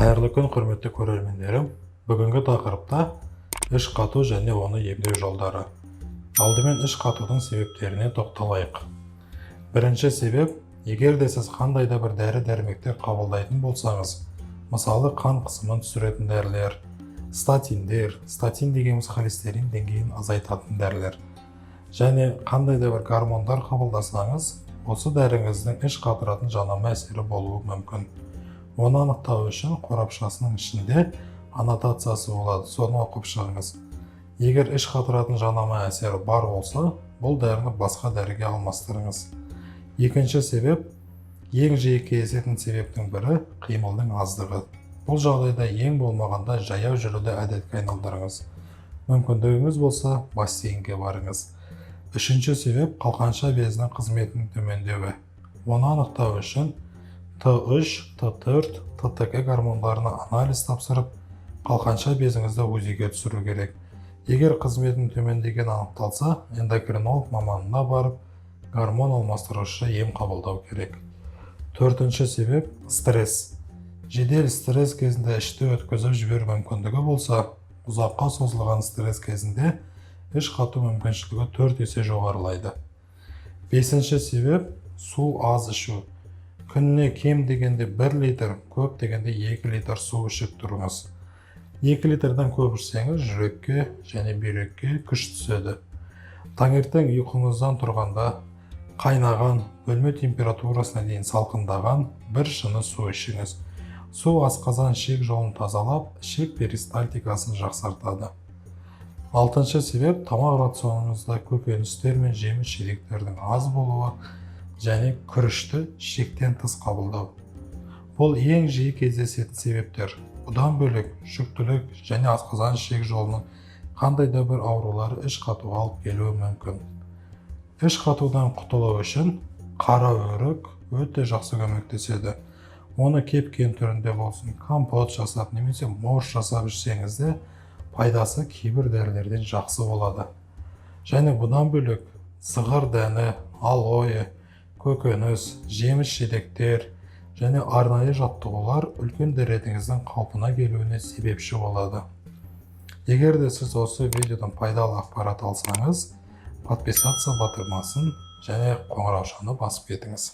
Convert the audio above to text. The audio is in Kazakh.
Қайырлы күн, құрметті көрермендерім! Бүгінгі тақырыпта іш қату және оны емдеу жолдары. Алдымен іш қатудың себептеріне тоқталайық. Бірінші себеп: егер де сіз қандай да бір дәрі-дәрмектер қабылдайтын болсаңыз, мысалы, қан қысымын түсіретін дәрілер, статиндер. Статин дегеніміз холестерин деңгейін азайтатын дәрілер. Және қандай да бір гормондар қабылдасаңыз, осы дәріңіздің іш қатыратын жанама әсері болуы мүмкін. Оны анықтау үшін қорапшасының ішінде аннотациясы болады, соны оқып шығыңыз. Егер іш қатыратын жанама әсері бар болса, бұл дәріні басқа дәріге алмастырыңыз. Екінші себеп, ең жиі кездесетін себептің бірі – қимылдың аздығы. Бұл жағдайда ең болмағанда жаяу жүруді әдетке айналдырыңыз, мүмкіндігіңіз болса, бассейнге барыңыз. Үшінші себеп – қалқанша безінің қызметінің төмендеуі. Оны анықтау үшін Т3, Т4, ТТГ гормондарына анализ тапсырып, қалқанша безіңізді УЗИ-ге түсіру керек. Егер қызметінің төмендегені анықталса, эндокринолог маманына барып, гормон алмастырушы ем қабылдау керек. Төртінші себеп – стресс. Жедел стресс кезінде ішті өткізіп жіберу мүмкіндігі болса, ұзаққа созылған стресс кезінде іш қату мүмкіншілігі 4 есе жоғарылайды. Бесінші себеп – су аз ішу. Күніне кем дегенде 1 литр, көп дегенде 2 литр су ішіп тұрыңыз. 2 литрден көп ішсеңіз, жүрекке және бүйрекке күш түседі. Таңертең ұйқыңыздан тұрғанда қайнаған, бөлме температурасына дейін салқындаған бір шыны су ішіңіз. Су асқазан ішек жолын тазалап, ішек перистальтикасын жақсартады. Алтыншы себеп – тамақ рационыңызда көкөністер мен жеміс жидектердің аз болуы және күрішті шектен тыс қабылдау. Бұл ең жиі кездесетін себептер. Бұдан бөлек, жүктілік және асқазан ішек жолының қандай да бір аурулары іш қатуға алып келуі мүмкін. Іш қатудан құтылу үшін қара өрік өте жақсы көмектеседі. Оны кепкен түрінде болсын, компот жасап немесе морс жасап ішсеңіз де, пайдасы кейбір дәрілерден жақсы болады. Және бұдан бөлек, зығыр дәні, алоэ, көкөніс, жеміс жидектер және арнайы жаттығулар үлкен дәретіңіздің қалпына келуіне себепші болады. Егер де сіз осы видеодан пайдалы ақпарат алсаңыз, подписаться батырмасын және қоңыраушаны басып кетіңіз.